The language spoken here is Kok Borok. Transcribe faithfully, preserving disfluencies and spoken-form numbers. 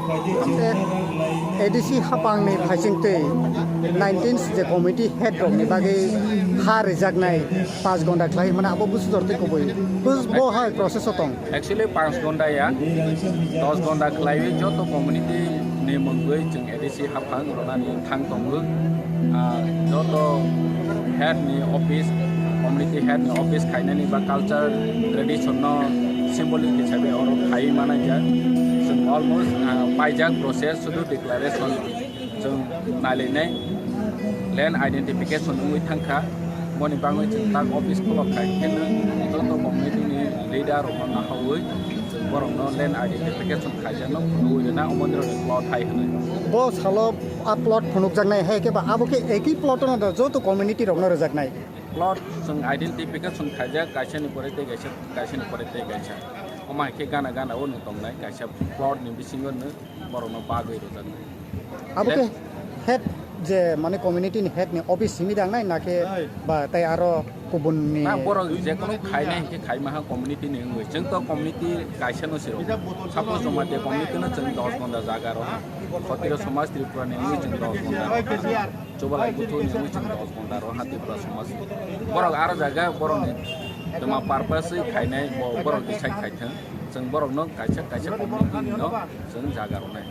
Tei A D C hapangni phaisingtwi nineteen je committee head rokni bagwi ha rijaknai panch gonda khlai hwnmani abo busu jor tei kubui. Bus bo hai process o tong. Actually, panch gonda ya, dos gonda khlaiwi joto community ni mungwi chwng A D C haphang rwnani thang tongo. Ah, joto head ni office, community head ni office khainani ba culture tradition no symbolic hisabe oro khai manai jak. Chwng almost, ah, paijak process sudu declaration chwng nailainai land identification wngwi thangkha. Boni bagwi chwng tak office khulok khai kheno joto community ni leader rokno nahawi chwng borokno land identification khaijakno phunugwi rwna omoni rokni plot hai hwnwi. Bo salo a plot phunukjaknai hai khe ba abo khe eki plot no da joto community rokno rwjaknai. Plot chwng identification khaijak kaisa ni pore tei kaisa, kaisa ni pore tei kaisa. Omo hai khe gana gana o nwng tongnai kaisa plot ni bisingo nwng borokno bagwi rwjaknai. Abo khe head je mane community ni head ni office simi dangnai na khe ba tei aro kubun ni. Na borok je kono khainai hinkhe khai maha community ni wngwi. Chwng to community kaisa no siro. Suppose Jamatia community no chwng dos gonda jaga ro ha. Khotiro Samaj Tripura ni wngwi chwng dos gonda ro ha. Chubalai Buthu ni wngwi chwng dos gonda ro ha Tripura Samaj. Borok aro jaga borok ni tma purpose wi khainai bo borok decide khai thwng. Chwng borok no kaisa kaisa community ni no chwng jaga ro nai.